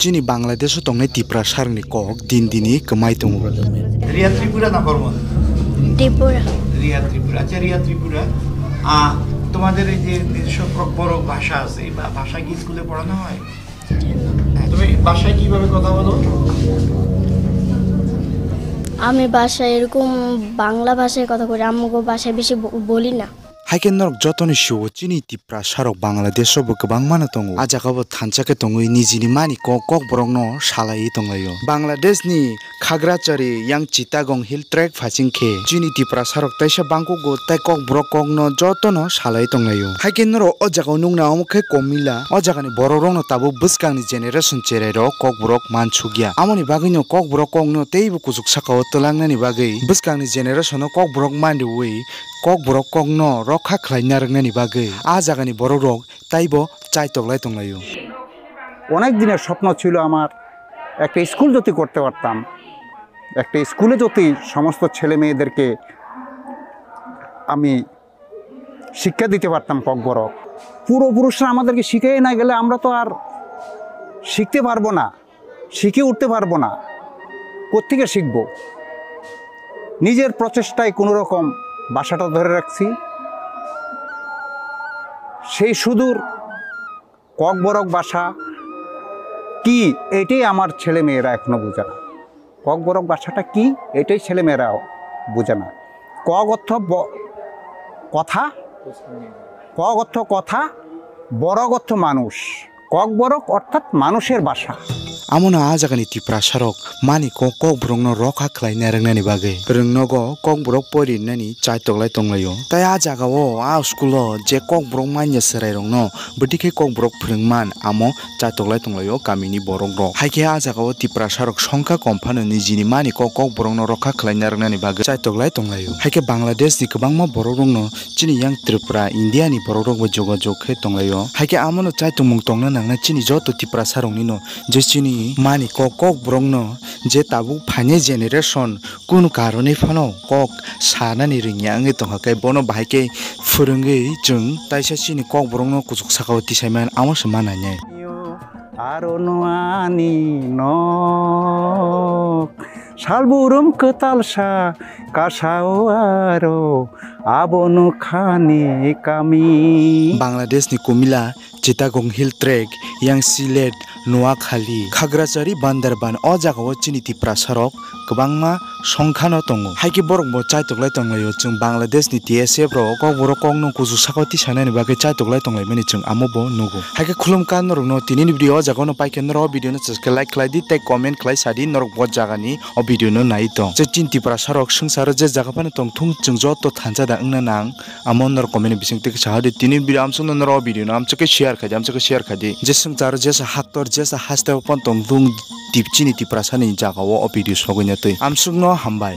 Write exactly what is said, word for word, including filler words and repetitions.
Chini Bangladesh o tongnai Tiprasa rokni kok din dini kwmai tongo. Riya ত্রিপুরা না বর্মন? ত্রিপুরা। রিয়া ত্রিপুরা। আচ্ছা, রিয়া ত্রিপুরা, আহ, তোমাদের এই যে নিজস্ব ককবরক ভাষা আছে, এই ভা-, ভাষা কি স্কুলে পড়ানো হয়? হ্যাঁ, তুমি বাসায় কিভাবে কথা বলো? আমি বাসায় এরকম বাংলা ভাষায় কথা কই, আম্মুগো বাসায় বেশি ব-, বলি না। Hai khe norok jotoni sio chini Tiprasa rok Bangladesh o bo kwbangma no tongo. A jaga bo thansa khe tongwi nijini mani kok, kokborok no salaiwi tonglaio. Bangladesh ni Khagrachari yang Chittagong Hill Tract phasing khe chini Tiprasa rok teisa bangkugo tei kokborok kok no joto no salaiwi tonglaio. Hai khe norok o jaga o nukna omo khe Komila, o jaga ni borok rok no tabuk bwskang ni generation cherai rok kokborok mansukya. Amoni bagwi no kokborok kok no teibo kuchuk saka o twlang nani bagwi bwskang ni generation o kokborok manriwi kokborok kokno rokha khlai narwknani bagwi a jagani borokrok taibo chaitok lai tonglaio. অনেক দিনের স্বপ্ন ছিল আমার, একটা স্কুল যদি করতে পারতাম, একটা স্কুলে যদি সমস্ত ছেলে মেয়েদেরকে আমি শিক্ষা দিতে পারতাম ককবরক। পূর্বপুরুষরা আমাদেরকে শিখিয়ে না গেলে আমরা তো আর শিখতে পারবো না, শিখে উঠতে পারবো না। কোত্থেকে শিখবো? নিজের প্রচেষ্টায় কোনো রকম বাসাটা ধরে রাখছি। সেই সুদূর ককবরক ভাষা কি, এটাই আমার ছেলে মেয়েরা এখনো বোঝে না। ককবরক ভাষাটা কি, এটাই ছেলে মেয়েরা বোঝে না। কক অর্থ ব-, কথা, কক অর্থ কথা, বরক অর্থ মানুষ। ককবরক অর্থাৎ মানুষের ভাষা। Amo no a jagani Tiprasa rok mani kok, kokborok no rokha khlai narwknani bagwi rwngnogo kokborok pori rinani chaitok lai tonglaio. Tai a jaga o a school o je kokborok manya chwrai rok no bwtwi khe kokborok phwrwng man amo chaitok lai tonglaio kami ni borok rok. Hai khe a jaga o Tiprasa rok songkha kom phano nijini mani kok, kokborok no rokha khlai narwknani bagwi chaitok lai tonglaio. Hai khe Bangladesh ni kwbangma borok rok no chini yang Tripura, India ni borok rok bai jogajog khe tonglaio. Hai khe amo no chaitongmung tongna nangnai chini joto Tiprasa rok ni no, je chini mani kok, kokborok no je tabuk phainai generation kunu karonwi phano kok sanani rwngya wngwi tongkha khe bono bahai khe phwrwngwi chwng taisa chini kokborok no kuchuk saka o tisai man amo se ma nainai. Aro nuani nok salburum kwtal sa kasao aro abo nukhani kami. Bangladesh ni Komila, Chittagong Hill Tract, yang Sylhet, Noakhali, Khagrachari, Bandarban o jaga o chini Tiprasa rok kwbangma songkha no tongo. Hai khe borok bo chaitok lai tonglaio, chwng Bangladesh ni T S F rok kokborok kok no kuchuk saka o tisanani bagwi chaitok lai tonglaimani chwng amo bo nugo. Hai khe khulumkha norok no tini ni video o jaga o no pai khe norok o video no chwng khe like khlai di tei comment khlai sa di norok bo jaga ni o video no nai tong. Je chini Tiprasa rok swngcharo je jaga phano tong thung chwng joto thansa da wngna nang amo norok comment ni bising twi khe sa di tini video amsuk no norok o video no amsuk khe share khai di amsuk khe share khai di je swngcharo jesa haktor jesa haste o phano tong thung tip chini Tiprasa ni jaga o o video sogwi na twi amsuk no hambai.